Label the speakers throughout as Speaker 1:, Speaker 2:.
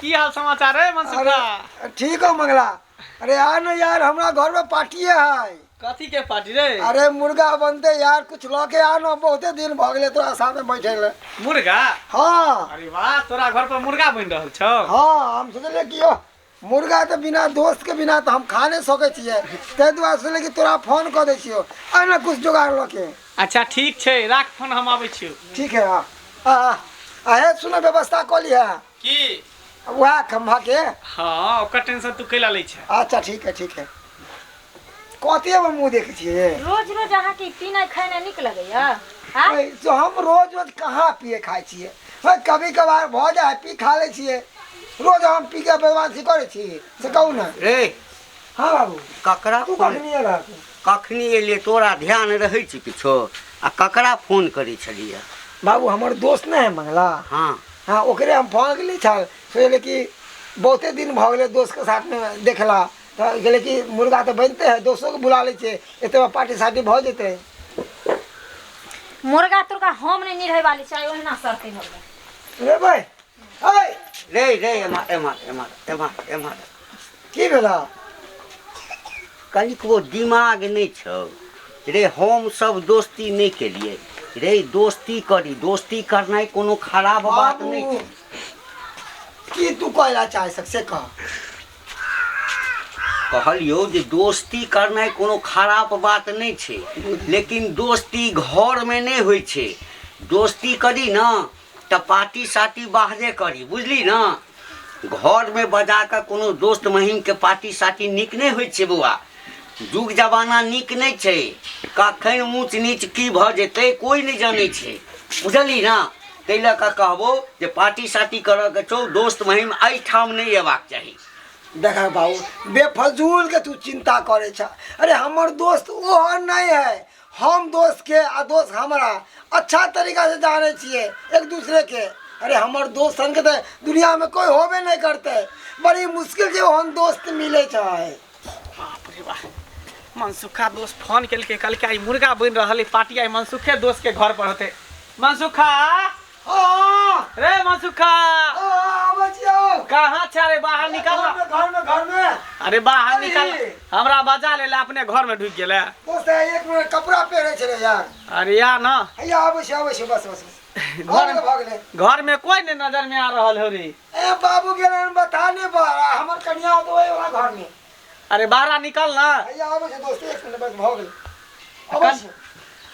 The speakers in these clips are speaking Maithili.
Speaker 1: की हाल समाचार है मनसुखा?
Speaker 2: अरे ठीक हो मंगला। अरे आ ना यार, हमरा घर में पार्टी है।
Speaker 1: कथी के पार्टी रे?
Speaker 2: अरे मुर्गा बनते यार, कुछ लऽ के आ ना, बहुते दिन भऽ गेलै तोरा सामने बैठे ले।
Speaker 1: मुर्गा?
Speaker 2: हाँ।
Speaker 1: अरे वाह, तोरा घर पर मुर्गा बनि रहल छौ?
Speaker 2: हाँ, हम सोचलियै कि यो मुर्गा तऽ बिना दोस्त के बिना तऽ हम खा नहि सकै छियै, ताहि दुआरे सोचलियै कि तोरा फोन कऽ दै छियौ, आ ना कुछ जोगाड़ लऽ के।
Speaker 1: अच्छा ठीक छै, राख फोन, हम आबै छियौ।
Speaker 2: ठीक है। हाँ आ आ हे सुन, व्यवस्था कऽ लिहे।
Speaker 1: की?
Speaker 2: वएह खम्भा के।
Speaker 1: हाँ, ओकर टेंशन तू कैला लै छै।
Speaker 2: अच्छा ठीक है, ठीक है। कथी हम मुँह देखै छियै?
Speaker 3: रोज रोज अहाँके ई पीनाइ खेनाइ नीक लगैया? आँय?
Speaker 2: ओए, तो हम रोज रोज कहाँ पिए खाइ छियै? ओए, कभी कभार भऽ जाइ है, पी खा लै छियै। रोज हम पी के बदमाशी करै छी से कहू ने।
Speaker 4: रे।
Speaker 2: हाँ बाबू।
Speaker 4: ककरा
Speaker 2: तू
Speaker 4: फोन?
Speaker 2: कखनी एलह?
Speaker 4: कखनी एलियै तोरा ध्यान रहै छै किछो? आ ककरा फोन करै छलियै?
Speaker 2: बाबू, हमर दोस्त नहि है मंगला?
Speaker 4: हाँ।
Speaker 2: हाँ, ओकरे हम फोन केली छल, सोचलियै कि बहुते दिन भऽ गेलै दोस्तके साथमे देखला, तऽ गेलै कि मुर्गा तऽ बनिते है, दोस्तोके बुला लै छियै, एतबा पार्टी सार्टी भऽ जेतै।
Speaker 3: मुर्गा तुर्गा हम नहि निरहै वाली छै, ओहिना सरतै मुर्गा।
Speaker 2: रे भाइ, ऐ
Speaker 4: रे रे, एम्हर एम्हर एम्हर एम्हर एम्हर।
Speaker 2: की भेला?
Speaker 4: कनिकबो दिमाग नहि छौ रे? हम सब दोस्ती नहि केलियै रे। दोस्ती करी, दोस्ती करनाइ कोनो खराब बात नहि
Speaker 2: बाबू
Speaker 4: छै।
Speaker 2: की तू कहला चाहे सक से कह।
Speaker 4: कहलियौ जे दोस्ती करनाइ कोनो खराब बात नहि छै, लेकिन दोस्ती घरमे नहि होइ छै। दोस्ती करी ने तऽ पार्टी साटी बाहरे करी, बुझली ने? घरमे बजा कऽ कोनो दोस्त महीमके पार्टी साटी नीक नहि होइ छै बौआ। जुग जमाना नीक नहि छै, कखन ऊँच नीच की भऽ जेतै कोइ नहि जानै छै, बुझली ने? ताहि लऽ कऽ कहबौ जे पार्टी साटी करऽके छौ दोस्त महीम एहिठाम नहि अयबाक चाही।
Speaker 2: देखा बाबू, बेफजूल के तू चिंता करे छ। अरे हमर दोस्त ओहन नहीं है, हम दोस्त के आ दोस्त हमरा अच्छा तरीका से जाने छियै एक दूसरे के। अरे हमर दोस्त सन के तऽ दुनिया में कोई होबे नहीं करते, बड़ी मुश्किल से ओहन दोस्त मिले छै।
Speaker 1: बाप रे बाप, मनसुखा दोस्त फोन केलकै, कहलकै आइ मुर्गा बनि रहल है पार्टी, आइ मनसुखे दोस्त के घर पर होतै। मनसुखा!
Speaker 2: हाँ।
Speaker 1: रे मनसुखा!
Speaker 2: हाँ, आबै छियौ।
Speaker 1: कहाँ छै रे? बाहर निकल।
Speaker 2: घर में, घर में, घर में।
Speaker 1: अरे बाहर
Speaker 2: अरे।
Speaker 1: निकल, हमरा बजा ले अपने घर में ढुकि गेलै।
Speaker 2: दोस्त, एक मिनट, कपड़ा पहिरे छलै यार।
Speaker 1: अरे या ना।
Speaker 2: हैया आबै छी, आबै छी, बस बस बस।
Speaker 1: घर
Speaker 2: भऽ गेलै, भऽ गेलै।
Speaker 1: घर में कोई नहीं नजर में आ रहल हो रे।
Speaker 2: ए बाबू गेलन बता नहीं पर, हमर कनिया तो वही वाला घर में।
Speaker 1: अरे बाहर निकल ना।
Speaker 2: हैया आबै छी दोस्त, एक मिनट बस भऽ गेलै, आबै छी।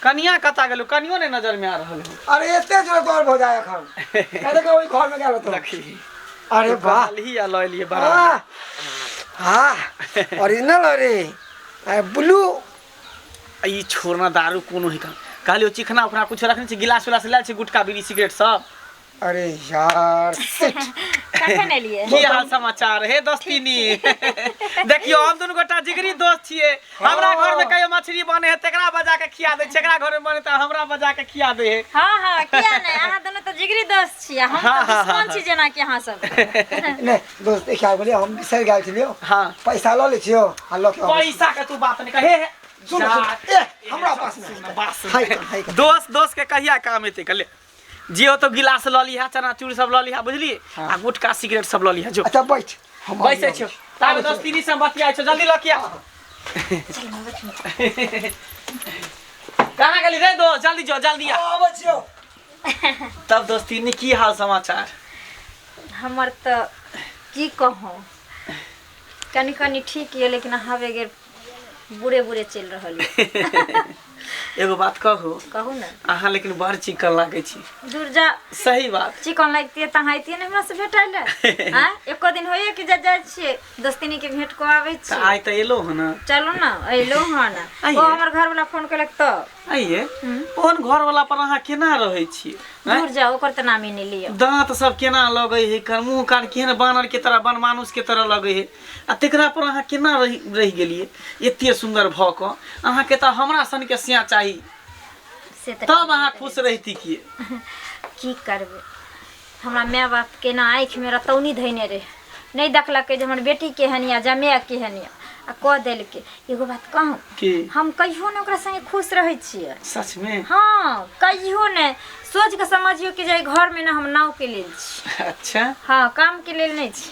Speaker 1: कनिया कता गेलू? कनियो नहीं नजर में आ रहल हो।
Speaker 2: अरे एते जोर दौड़ भऽ जाय एखन, अरे देखो ओहि घर में गेल तो।
Speaker 1: देखी।
Speaker 2: अरे वाह।
Speaker 1: ही आ लऽ एलियै बड़ा।
Speaker 2: हाँ हाँ, ओरिजिनल। अरे अरे ब्लू।
Speaker 1: ई छोड़ना दारू कोनो ही काम। कहलियो चिकना उकना कुछ रखने छी, गिलास उलास लायल छी, गुटखा बीड़ी सिगरेट सब?
Speaker 2: अरे यार शिट।
Speaker 3: कखन एलियै?
Speaker 1: की हाल समाचार हे दोस्तीनी? देखियो, हम दुनू गोटा जिगरी दोस्त छियै। हमरा घर में कहियो मछली बने है तेकरा बजा के खिया दै छै, एकरा घर में बने तऽ हमरा बजा के खिया दै है।
Speaker 3: हाँ हाँ, किया नहि, अहाँ दुनू तऽ जिगरी दोस्त छी, हम
Speaker 1: हाँ,
Speaker 3: तऽ
Speaker 1: हाँ,
Speaker 3: दुश्मन
Speaker 1: हाँ,
Speaker 3: छी जेना कि अहाँ सब।
Speaker 2: नहि दोस्त, एक बोलिए, हम बिसरि गेल छलियौ।
Speaker 1: हाँ।
Speaker 2: पैसा लऽ लै छियौ आ लऽ के आबै छी।
Speaker 1: पैसा के तू बात नहीं कहे हे।
Speaker 2: सुन सुन, ए हमरा पास नहीं।
Speaker 1: बास।
Speaker 2: हाय कर, हाय कर।
Speaker 1: दोस्त दोस्त के कहिया काम एते? कहले जियो तो गिलास लऽ लिहा, चनाचूर सब लऽ लिहा, बुझली? आ गुटखा सिगरेट सब लऽ लिहा, जो।
Speaker 2: अच्छा बैठ, हम
Speaker 1: बैसै छियौ ताबे, दोस्तीनी से हम बतियाइ छौ, जल्दी लऽ के आ। कहाँ गेली रे दोस्त? जल्दी जो, जल्दी आ।
Speaker 2: आबै छियौ।
Speaker 1: तब दोस्तीनी, की हाल समाचार?
Speaker 3: हमर तऽ की कहूँ, कनि कनि ठीक यऽ, लेकिन अहाँ बगैर बुरे बुरे चलि रहल यऽ।
Speaker 1: एगो बात कहू?
Speaker 3: कहू ने।
Speaker 1: अहाँ लेकिन बड़ चिकन लागै छी।
Speaker 3: दूर जा।
Speaker 1: सही बात।
Speaker 3: चिकन लागितियै तऽ अहाँ अइतियै ने हमरा से भेटै लए? आँय, एको दिन होइए कि जा जाइ छियै दोस्तिनी के भेंट कऽ आबै
Speaker 1: तऽ
Speaker 3: छी?
Speaker 1: आइ तऽ एलो हँ ने।
Speaker 3: चलू ने, अयलहुँ हँ ने।
Speaker 1: आइये।
Speaker 3: ओ हमर घरवला फोन केलक तऽ।
Speaker 1: आइये, ओहन घरवला पर अहाँ केना रहै छियै, आँय?
Speaker 3: दूर जाउ, ओकर तऽ नामे नहि लिअ।
Speaker 1: दाँत सब केना लगै है कर, मुँह कान केहन बानर के तरह, बनमानुष के तरह लगै है, आ तेकरा पर अहाँ केना रहि रहि गेलियै एते सुन्दर भऽ कऽ? अहाँके तऽ हमरा सनके सिया चाही।
Speaker 3: से तऽ
Speaker 1: तब अहाँ खुश रहिती की।
Speaker 3: की करबै, हमरा माय बाप केना आँखिमे रतौनी धैने रहै, नहि देखलकै जे हमर बेटी केहन यऽ, जमाए केहन यऽ। आ कऽ देलकै। एगो बात कहूँ
Speaker 1: की?
Speaker 3: हम कहियो ने ओकरा संगे खुश रहै छियै।
Speaker 1: सच में?
Speaker 3: हाँ, कहियो ने। सोच के समझियो कि जे घर में ना हम नाव के लेल छी।
Speaker 1: अच्छा।
Speaker 3: हाँ, काम के लेल नहीं छी।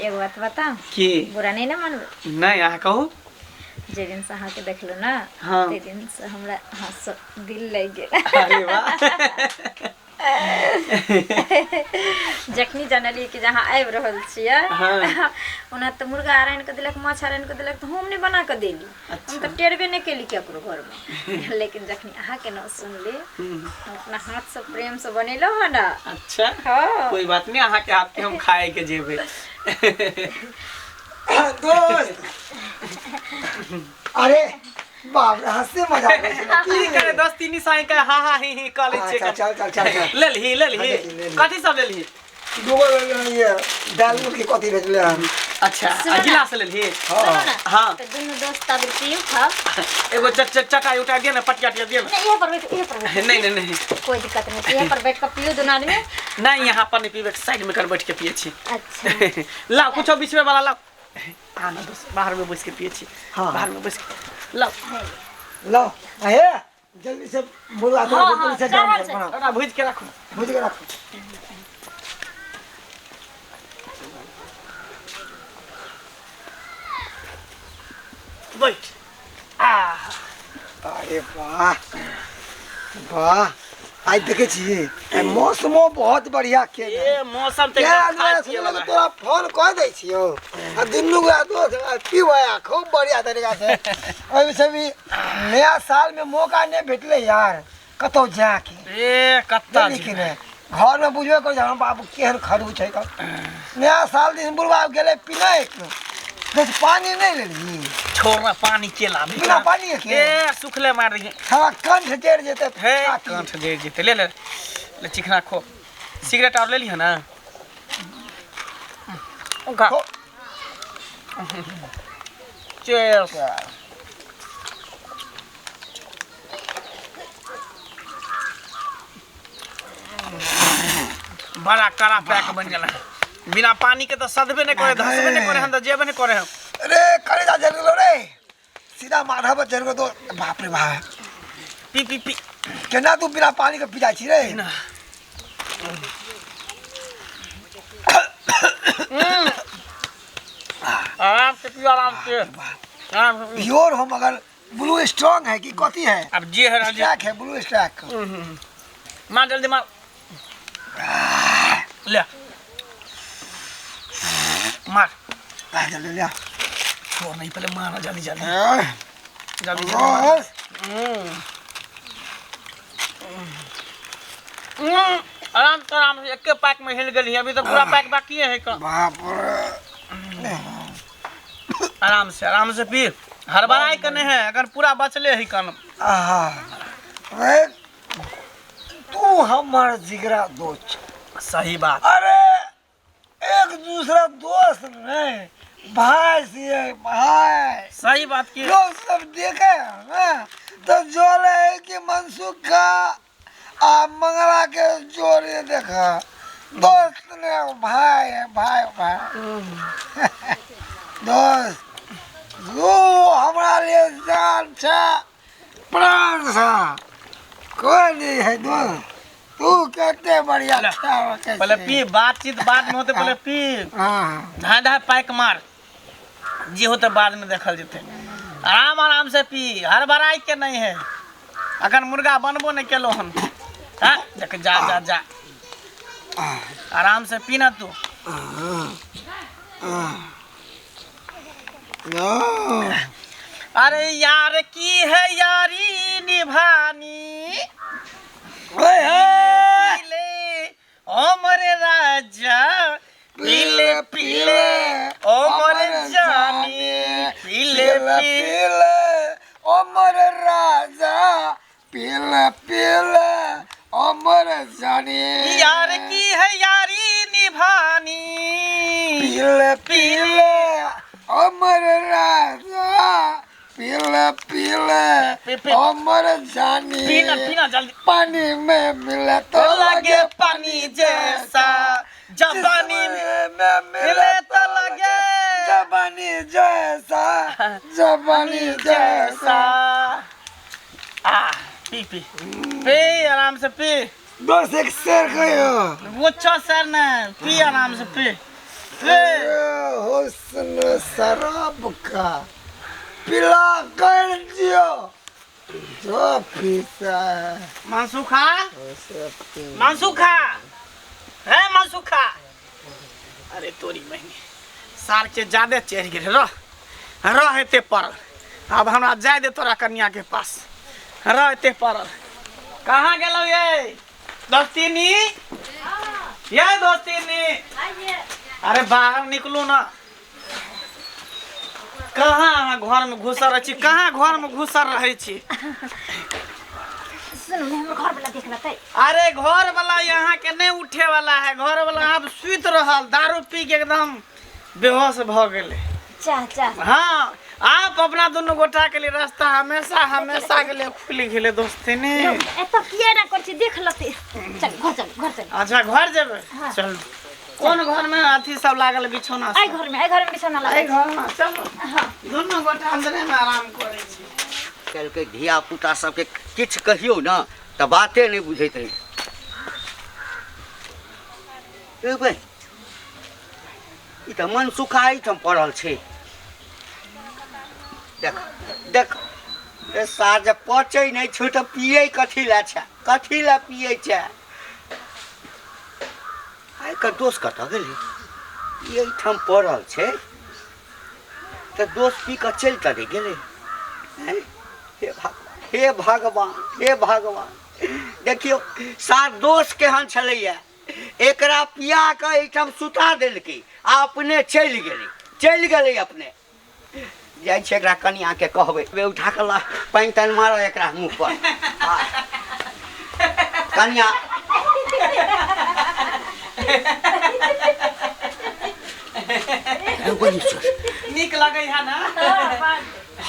Speaker 3: एगो बात बताऊं?
Speaker 1: की?
Speaker 3: बुरा नहीं ना मनबे?
Speaker 1: नहीं, अहाँ कहू।
Speaker 3: जे दिन से अहाँके देखलहुँ ना,
Speaker 1: हाँ।
Speaker 3: ते दिन से हमरा अहाँ से दिल लागि गेल।
Speaker 1: अरे वाह।
Speaker 3: जखनी जानलियै कि जे अहाँ आबि रहल छियै,
Speaker 1: हाँ।
Speaker 3: ओना तऽ मुर्गा आनि कऽ देलक, माछ आनि कऽ देलक, तऽ हम नहि बना कऽ देली। हम तऽ टेरबे नहि केली केकरो घरमे, लेकिन जखनी अहाँके नाम सुनली, हम अपना हाथसँ प्रेमसँ बनेलहुँ हँ ना।
Speaker 1: अच्छा।
Speaker 3: हाँ।
Speaker 1: कोई बात नहीं, अहाँ के हाथ के हम खाए के जेबे।
Speaker 2: दोस्त, अरे बाप रे, हंसी मजाक होइ छै ने,
Speaker 1: की करे दोस्ती निशाई के हा हा ही ही कऽ लै छियै।
Speaker 2: अच्छा, चल चल चल चल।
Speaker 1: लेलही लेलही?
Speaker 2: हाँ, लेलही, लेलही।
Speaker 1: कथी सब लेलही?
Speaker 2: दूगो ये दाल के कथी भेजले हन।
Speaker 1: अच्छा,
Speaker 3: सुनो
Speaker 1: आ
Speaker 3: ना।
Speaker 1: गिलास लेलही?
Speaker 3: सुनो ना।
Speaker 1: हाँ।
Speaker 3: तऽ दुनू दोस्त आब पियू खाओ।
Speaker 1: एगो चट चट चटाई उठा दिअ ने, पटिया उटिया दिअ ने।
Speaker 3: नहीं, यहाँ पर बैठ, यहाँ पर बैठ।
Speaker 1: नहीं नहीं नहीं।
Speaker 3: कोई दिक्कत नहीं, यहाँ पर बैठ कर पियो दुनू आदमी।
Speaker 1: नहीं, यहाँ पर नहीं पीबे, साइड में कर बैठ के पिए छी।
Speaker 3: अच्छा।
Speaker 1: लाओ कुछो बीच में वाला लाओ। आना दोस्त, बाहर में बैस के पिए छी।
Speaker 2: हाँ।
Speaker 1: बाहर में बैस के लाओ।
Speaker 2: लो हे, जल्दी से मुर्गा थोड़ा
Speaker 3: हाँ,
Speaker 2: जल्दी
Speaker 3: हाँ,
Speaker 2: से
Speaker 3: चढ़ल
Speaker 2: जाम
Speaker 3: छै।
Speaker 2: बनाओ।
Speaker 1: ओकरा भुजि के राखू।
Speaker 2: भुज के राखू।
Speaker 1: बैठ आ।
Speaker 2: अरे वाह वाह, आज देखे छी आइ मौसमो बहुत बढ़िया के
Speaker 1: ए मौसम तऽ
Speaker 2: क्या
Speaker 1: एकदम
Speaker 2: आदमी
Speaker 1: खाए पिए
Speaker 2: सुनलो
Speaker 1: वाला है।
Speaker 2: तोरा फोन कऽ दै छियौ आ दुनू गोरा दोस्त पीबै आ खूब बढ़िया तरीका से। ओहिमे से भी नया साल में मौका नहीं भेटलै यार कतौ जाके।
Speaker 1: ए कत्ता
Speaker 2: बुझली कि नहि? घर में बुझबे करै छै हमर बाबू केहन खड़ू छै। तऽ नया साल दिन बुढ़बा गेलै पिनाइ, देख पानी नहीं लेलही।
Speaker 1: छोड़, पानी के लाबे?
Speaker 2: बिना पानी के?
Speaker 1: ए सुखले मार रही।
Speaker 2: साला कंठ जरि जेतै।
Speaker 1: हे
Speaker 2: छाती।
Speaker 1: कंठ जरि जेतै। ले ले ले, चिकना खो। सिगरेट और ले लिह ना। खा।
Speaker 2: खो।
Speaker 1: चीयर्स। बड़ा कड़ा पैक बन गेल है। बिना पानी के तो सदबे नहीं करे, धसबे नहीं करे हम, तो जेबे नहीं करे हम।
Speaker 2: अरे कलेजा जरि गेलो रे, सीधा माथा पर चढ़ि गेलो तो। बाप रे बाप।
Speaker 1: पी पी पी।
Speaker 2: केना तू बिना पानी के पी जाइ छी रे?
Speaker 1: ना। आराम से पियो, आराम से, आराम से पियो।
Speaker 2: प्योर हो मगर ब्लू स्ट्रांग है कि कथी है?
Speaker 1: अब जे है ना जे।
Speaker 2: स्ट्रैक है, ब्लू स्ट्रैक।
Speaker 1: मार जल्दी मार, ले मार।
Speaker 2: आ जल्दी ले।
Speaker 1: छोड़ नहीं, पहले मारना, जल्दी जल्दी।
Speaker 2: आह,
Speaker 1: जल्दी जल्दी मार।
Speaker 2: बस।
Speaker 1: आराम से आराम से, एक पैक में हिल गेली, अभी तो पूरा पैक बाकी है का।
Speaker 2: बाप रे।
Speaker 1: आराम से आराम से पी, हड़बड़ाई के नहीं है, अगर पूरा बचले है कन।
Speaker 2: आहा, रे तू हमर जिगरा दोस्त।
Speaker 1: सही बात।
Speaker 2: अरे एक दूसरा दोस्त नहीं, भाई से भाई।
Speaker 1: सही बात की।
Speaker 2: लोग सब देखे हैं ना तो जोड़े है कि मनसुख का आ मंगला के जोड़े देखा, दोस्त ने भाई है, भाई भाई दोस्त। तू हमारा लिए जान छा, प्राण छा, कोई नहीं है दोस्त। तू कहते बढ़िया
Speaker 1: ले,
Speaker 2: ख्याल रखे
Speaker 1: पहले
Speaker 2: छी।
Speaker 1: पी, बातचीत बाद में होते, पहले पी।
Speaker 2: हाँ।
Speaker 1: ढाई ढाई पैक मार, जे होते बाद में देखल जेते। आराम आराम से पी, हड़बड़ाई के नहीं है। अखन मुर्गा बनबो नहीं केलो हन। हाँ देख, जा जा जा, आराम से पी ना तू। अरे यार की है यारी निभानी,
Speaker 2: ओए हे।
Speaker 1: पीले ओ मोरे राजा, पीले पीले ओ मोरे जानी, पीले पीले।
Speaker 2: पीले ओ मोरे राजा, पीले पीले ओ मोरे जानी।
Speaker 1: यार की है यारी निभानी,
Speaker 2: पीले पीले ओ मोरे राजा, पीले पीले
Speaker 1: पी- पी-
Speaker 2: ओ मोरे जानी।
Speaker 1: पीना पीना जल्दी।
Speaker 2: पानी में मिले तो
Speaker 1: लगे पानी जैसा, जब पानी में
Speaker 2: में
Speaker 1: मिले तो लगे
Speaker 2: जवानी जैसा, जवानी जैसा।
Speaker 1: आ पी पी पी आराम से पी।
Speaker 2: बस एक शेर कहियो।
Speaker 1: वो छो सर ने पी आराम से पी पी।
Speaker 2: हुस्न शराब का पिला कर जियो, जो पीता है
Speaker 1: मनसुखा,
Speaker 2: उसे पी।
Speaker 1: मनसुखा हे मनसुखा। अरे तोरी बहिनी सार के ज्यादा चढ़ गेल। रह रह एते पड़ल, अब हमरा जाय दे तोरा कन्या के पास। रह एते पड़ल। कहाँ गेलौ ये दोस्तीनी? ये दोस्तीनी, अरे बाहर निकलू ना। कहाँ अहाँ घर में घुसल रहै छी? कहाँ घर में घुसल रहै छी?
Speaker 3: सुनू ने, हमर घर वाला देख लेतै।
Speaker 1: अरे घर वाला यहाँ के नहीं उठे वाला है। घर वाला आब सुति रहल, दारू पी के एकदम बेहोश भ गेलै।
Speaker 3: चाह चाह।
Speaker 1: हाँ, आप अपना दुनू गोटा के लिए रास्ता हमेशा हमेशा के लिए खुलि गेलै दोस्ती ने।
Speaker 3: एतऽ किया ना करै छी, देख लेतै। चल घर चल, घर चल।
Speaker 1: अच्छा घर जेबै?
Speaker 3: हाँ।
Speaker 1: चल। कोन घर में अथी सब लागल बिछौना
Speaker 3: एहि
Speaker 1: सब?
Speaker 3: घर में, एहि घर में बिछौना
Speaker 1: एहि
Speaker 3: लागल।
Speaker 1: घर में चलू।
Speaker 3: हाँ।
Speaker 1: दुनू गोटा अंदरे में आराम करै छी।
Speaker 4: काल्हिके धिया पुता सबके किछु कहियौ ने तऽ बाते नहि बुझैत रहै। ए बे, ई तऽ मनसुखा एहिठाम पड़ल छै। देख देख, ए सार जे पचै नहि छौ तऽ पियै कथी लए छै? कथी लए पियै छै? आइ एकर दोस्त कतऽ गेलै? ई एहिठाम पड़ल छै तऽ दोस्त पी कऽ चलि तऽ नहि गेलै? आँय? हे भगवान, हे भगवान, हे भगवान। देखियौ सार दोस्त केहन छलैया, एकरा पिया कऽ एहिठाम सुता देलकै आ अपने चलि गेलै, चलि गेलै अपने। जाइ छै एकरा कनियाके कहबै, बे उठा कऽ ला पानि तानि मारऽ एकरा मुँह पर। आ कनिया
Speaker 1: नीक लगै है ना?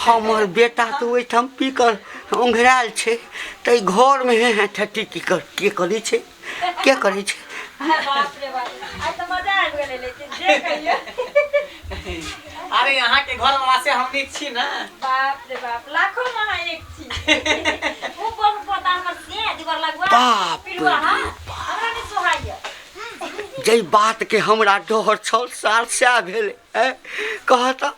Speaker 4: हमर बेटा तऽ ओहिठाम पी कऽ ओंघरायल छै, तऽ घरमे हे हे ठट्टी की कर के करै छै, के करै छै?
Speaker 3: बाप रे बाप, आइ तऽ मजा आबि गेलै। लेकिन जे कहियौ,
Speaker 1: अरे यहाँ के घर वाला से हम नीक छी ना?
Speaker 3: बाप रे बाप, लाखों में अहाँ एक छी। ओ बड़ पता हमर से दिवर लगुआ
Speaker 4: बाप
Speaker 3: पिलुआ।
Speaker 4: रे
Speaker 3: हाँ, हमरा नहि सोहाइया।
Speaker 4: जाहि बातके हमरा डर छल साल सएह भेलै। आँय कह तऽ,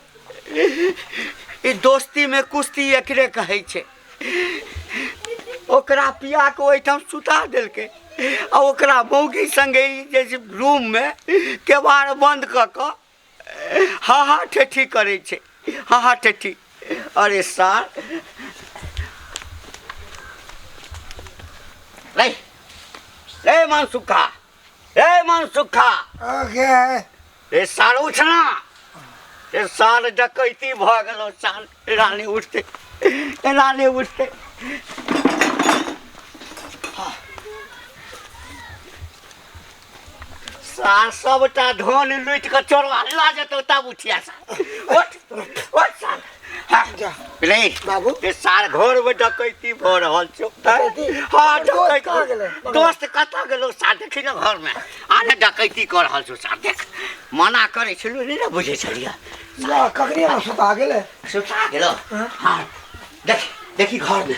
Speaker 4: ई दोस्तीमे कुश्ती एकरे कहै छै। ओकरा पिया कऽ ओहिठाम सुता देलकै आ ओकरा मौगी सङ्गे ई जे छै रूममे केबाड़ बन्द कऽ कऽ हा हा ठेठी करै छै, हा हा ठेठी। अरे सार रे, रे मनसुखा, रे मनसुखा।
Speaker 2: ओके।
Speaker 4: रे सार उठना, रे सार डकैती भऽ गेलौ सार। एना नहि उठतै, एना नहि उठतै। सार सबटा धन लूटि कऽ चोरवा लऽ जेतौ तब उठिया सार। उठ उठ सार। हाँ,
Speaker 2: जा।
Speaker 4: रे
Speaker 2: बाबू।
Speaker 4: रे सार, घरमे डकैती भऽ रहल छौ।
Speaker 2: डकैती?
Speaker 4: हाँ।
Speaker 2: दोस्त कहाँ गेलै?
Speaker 4: दोस्त कतऽ गेलौ सार? देखी ने घरमे आ ने डकैती कऽ रहल छौ सार। देख, मना करै छलौ नहि ने बुझै छलियै।
Speaker 2: या कखनी अहाँ सुता गेलै?
Speaker 4: सुता गेलौ। हाँ, देख, देखी घरमे,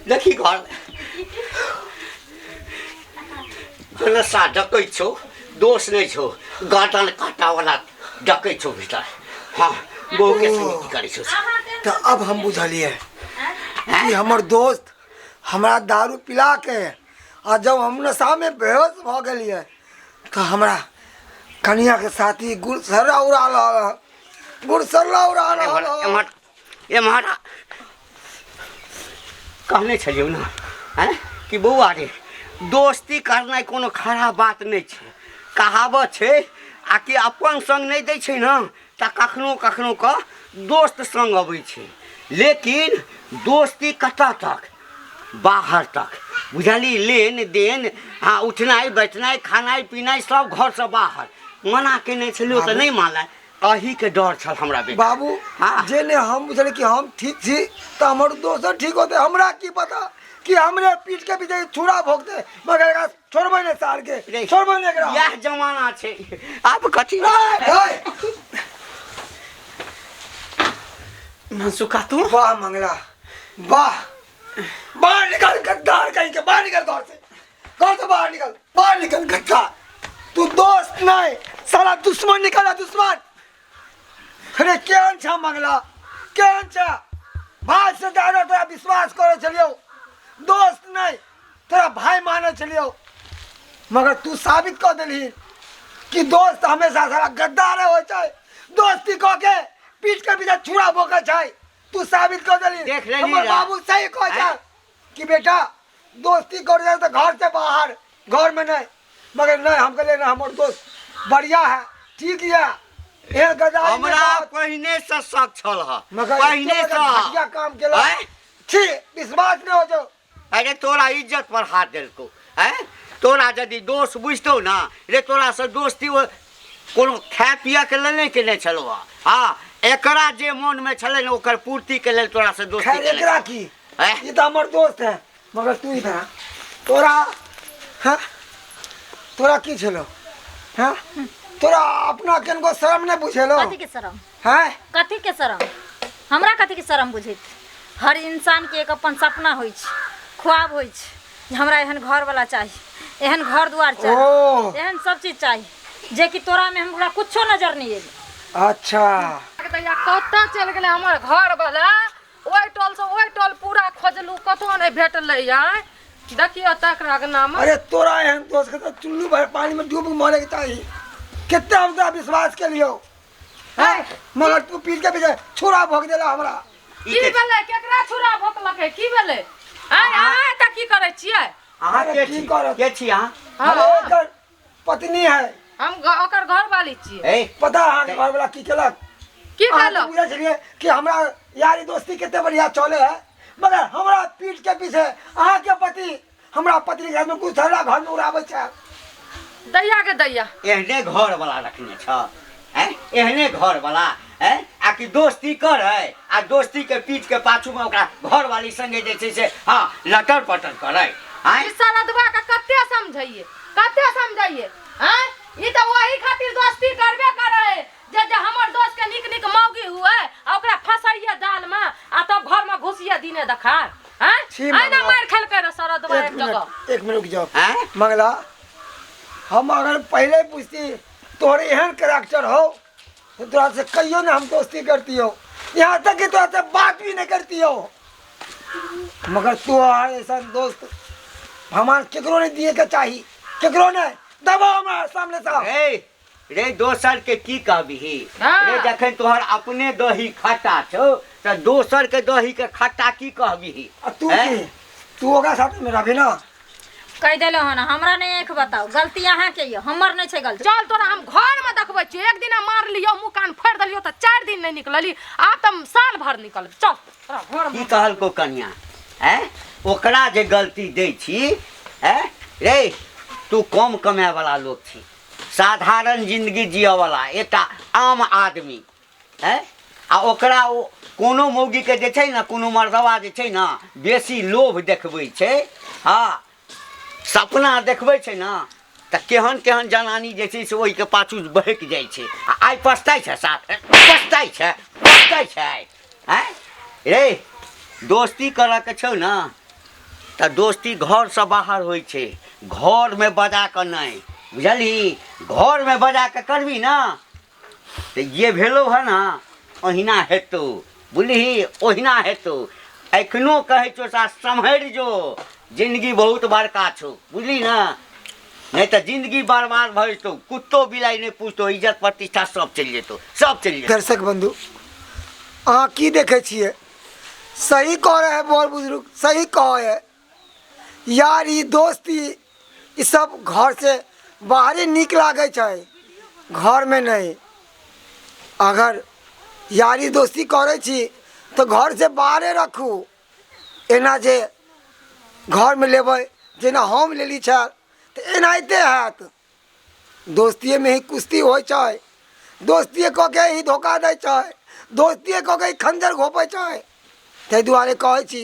Speaker 4: देखी घरमे नशा डकै छौ। दोष नहि छौ, गर्दन काटावला डकै छौ भीतर। हाँ, बहूके संगे की करै छौ?
Speaker 2: तऽ अब हम बुझलियै कि हमर दोस्त हमरा दारू पिला के आ जब हम नशामे बेहोश भऽ गेलियै तऽ हमरा कनियाके साथी गुड़सर्रा उड़ा रहल हँ, गुड़सर्रा उड़ा रहल हँ।
Speaker 4: एम्हर एम्हर आ। कहने छलियौ ने आँय कि बौआ रे, दोस्ती करनाइ कोनो खराब बात नहि छै। कहावत छै आ कि अपन सङ्ग नहि दै छै ने तऽ कखनो कखनो कऽ दोस्त सङ्ग अबै छै। लेकिन दोस्ती कतऽ तक? बाहर तक, बुझली? लेन देन, हाँ, उठनाइ बैठनाइ खानाइ पिनाइ सब घरसँ बाहर। मना केने छलियौ तऽ नहि मानलै। अहीके डर छल हमरा बेटा।
Speaker 2: बाबू।
Speaker 4: हाँ।
Speaker 2: जे ने हम बुझलियै कि हम ठीक छी तऽ हमर दोसर ठीक होतै, हमरा की पता कि हमरे पीठ के पीछे छुरा भोगते मगर एकरा छोड़बै नहि सार के
Speaker 4: रे,
Speaker 2: छोड़बै नहि एकरा
Speaker 4: इएह जमाना छै आब कथी
Speaker 2: ए,
Speaker 1: मनसुखा तू
Speaker 2: वाह मंगला वाह बाहर निकल गद्दार कहीं के बाहर निकल घर से घर से बाहर निकल बाहर निकल गद्दार तू दोस्त नहीं साला दुश्मन निकला दुश्मन अरे केहन छा मंगला केहन छा भाई से ज्यादा तोरा विश्वास करे छलियौ दोस्त नहीं तोरा भाई माने छलियौ मगर तू साबित कऽ देलही कि दोस्त हमेशा साला गद्दार होइ छै दोस्ती कऽ के पीठ के पीछे छुरा भोकै छै तू साबित कऽ देलही
Speaker 4: देख लेली
Speaker 2: हमर
Speaker 4: रा।
Speaker 2: बाबू सही कहै छै
Speaker 4: आँय?
Speaker 2: कि बेटा दोस्ती कर जाए तो घर से बाहर घर में नहीं मगर नहीं हम कहलिए ना हमर दोस्त बढ़िया है ठीक है एहन गद्दारी नहि
Speaker 4: हमरा
Speaker 2: करत।
Speaker 4: पहिने से शक छल ह
Speaker 2: मगर
Speaker 4: पहिने
Speaker 2: एते बड़का घटिया
Speaker 4: से
Speaker 2: काम केला
Speaker 4: आँय?
Speaker 2: छी विश्वास नहीं हो जो
Speaker 4: अरे तोरा इज्जत पर हाथ देलको आँय तोरा यदि दोष बुझतौ ना रे तोरा से दोस्ती कोनो खाय पियके लेल नहि केने छलौ हँ हँ एकरा जे मोनमे छलै ने ओकर पूर्तिके लेल तोरा से दोस्ती
Speaker 2: खैर
Speaker 4: केने
Speaker 2: एकरा की
Speaker 4: आँय?
Speaker 2: ये तो हमर दोस्त है मगर तू ही था तोरा हाँ तोरा की छलो हाँ तोरा अपना केनको शर्म नहीं बुझेलो
Speaker 3: कथी के शरम
Speaker 2: हैं
Speaker 3: कथी के शरम हमरा कथी के शरम बुझैत हर इंसान के एक अपन सपना होइ छै ख्वाब होइ छै जे हमरा एहन घर वाला चाही एहन घर दुआर चाही
Speaker 2: ओ
Speaker 3: एहन सब चीज चाही जे कि तोरा में हमरा कुछो नजर नहीं एलै
Speaker 2: अच्छा
Speaker 5: दैया कतऽ चलि गेलै हमर घर वाला ओहि टोल से ओहि टोल पूरा खोजलू कतौ नहि भेटलै आय देखियौ तक अगनामे
Speaker 2: अरे तोरा एहन दोस्त के तो चुल्लू भर पानी में डूब के मरे के चाही कितना हम तोरा विश्वास के लियो हैं मगर तू पीट के पीछे छुरा भोग देला हमरा
Speaker 4: ई
Speaker 5: की
Speaker 4: के-
Speaker 5: भेलै केकरा छुरा भोकलकै की भेलै आय अहाँ एतऽ की करै छियै
Speaker 4: अहाँ
Speaker 2: अरे
Speaker 4: के
Speaker 2: की
Speaker 4: छी
Speaker 2: करत?
Speaker 4: के छी अहाँ
Speaker 5: हँ,
Speaker 2: अरे एकर पत्नी है
Speaker 5: हम ओकर घर वाली छियै
Speaker 4: ए
Speaker 2: पता अहाँके घर वाला की केलक
Speaker 5: की
Speaker 2: अहाँ
Speaker 5: कहलक
Speaker 2: तऽ बुझै छलियै कि हमरा यारी दोस्ती कते बढ़िया चले है मगर हमरा पीठ के पीछे अहाँके पति हमरा पत्नी के घर में घुसला घर में उड़ाबै छै
Speaker 5: दैया के दैया
Speaker 4: एहने घर वाला रखने छ हैं एहने घर वाला हैं आ कि दोस्ती करे आ दोस्ती के पीठ के पाछू में ओकरा घर वाली संगे जे छै से हाँ लटर पटर करे आँय
Speaker 5: ई सरदवा के कते समझैये कते समझैये आँय ई तऽ ओही खातिर दोस्ती करबे करे जे जे हमर दोस्त के नीक नीक मौगी हुए आ ओकरा फंसैये जाल में आ तब घर में घुसिये दिने देखार आँय
Speaker 2: छी
Speaker 5: आँय ना
Speaker 2: मंगला।
Speaker 5: मारि खेलकै रे सरदवा
Speaker 2: एक
Speaker 5: एक जगह
Speaker 2: मिनट एक मिनट रुक जाओ
Speaker 4: आँय
Speaker 2: मंगला हम अगर पहले पूछती तोहरे एहन करेक्टर हो तो तोरा से कहियो ना हम दोस्ती करती हो यहाँ तक कि तोरा से बात भी नहीं करती हो मगर तू ऐसा दोस्त हमार केकरो नहीं दिए के चाही केकरो नहीं दबाओ हमारे सामने से
Speaker 4: रे रे दोसर के की कहबिही
Speaker 5: हाँ।
Speaker 4: रे जखन तोहर अपने दही खट्टा छौ तऽ दोसर के दही के खट्टा की कहबिही
Speaker 2: आ तू
Speaker 4: हैं?
Speaker 2: की तू ओकरा साथ में रहबी ना
Speaker 3: कहि देलहुँ हन हमरा नहि आँखि बताउ गलती अहाँके यऽ हमर नहि छै गलती
Speaker 5: चल तोरा हम घर में देखबै छियौ एक दिना मारलियौ मुँह कान फाड़ि देलियौ तऽ 4 दिन नहि निकलली आब तऽ साल भर निकल चल तोरा घर में
Speaker 4: की कहलको कनिया हैं ओकरा जे गलती दै छी हैं रे तू कम कमाए वाला लोक छी साधारण जिंदगी जियऽ वाला एकटा आम आदमी हैं आ ओकरा ओ कोनो मौगीके जे छै ने कोनो मर्दवा जे छै ने बेसी लोभ देखबै छै हँ सपना देखबै छै ने तऽ केहन केहन जनानी जे छै से ओहिके पाछू बहकि जाइ छै आ आइ पछताइ छै साथ पछताइ छै पछताइ छै आइ आँय रे दोस्ती करऽके छौ ने तऽ दोस्ती घरसँ बाहर होइ छै घरमे बजा कऽ नहि बुझलही घरमे बजा कऽ करबही ने तऽ जे भेलौ हँ ने ओहिना हेतौ बुझलिही ओहिना हेतौ एखनो कहै छौ सा सम्हरि जो जिन्दगी बहुत बड़का छौ बुझली ने नहि तऽ जिन्दगी बर्बाद भऽ जेतौ कुत्तो बिलाइ नहि पूछतौ इज्जत प्रतिष्ठा सब चलि जेतौ सब चलि जेतौ
Speaker 2: दर्शक बंधु अहाँ की देखै छियै सही कह रहे हैं बड़ बुजुर्ग सही कह है यार ई दोस्ती ई सब घर से बाहरे नीक लागै छै घरमे नहि अगर यारी दोस्ती करै छी तऽ घरसँ बाहरे रखू एना जे घरमे लेबै जेना हम लेली छल तऽ एनाहिते हैत दोस्तिएमे ही कुश्ती होइ छै दोस्तिए कऽ के ही धोखा दै छै दोस्तिए कऽ के ही खंजर घोपै छै ताहि दुआरे कहै छी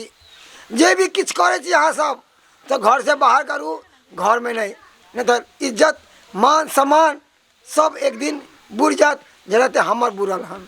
Speaker 2: जे भी किछु करै छी अहाँ सब तऽ घरसँ बाहर करू, घरमे नहि, नहि तऽ इज्जत मान सम्मान सब एक दिन बुड़ि जायत, जेनाते हमर बुड़ल हन।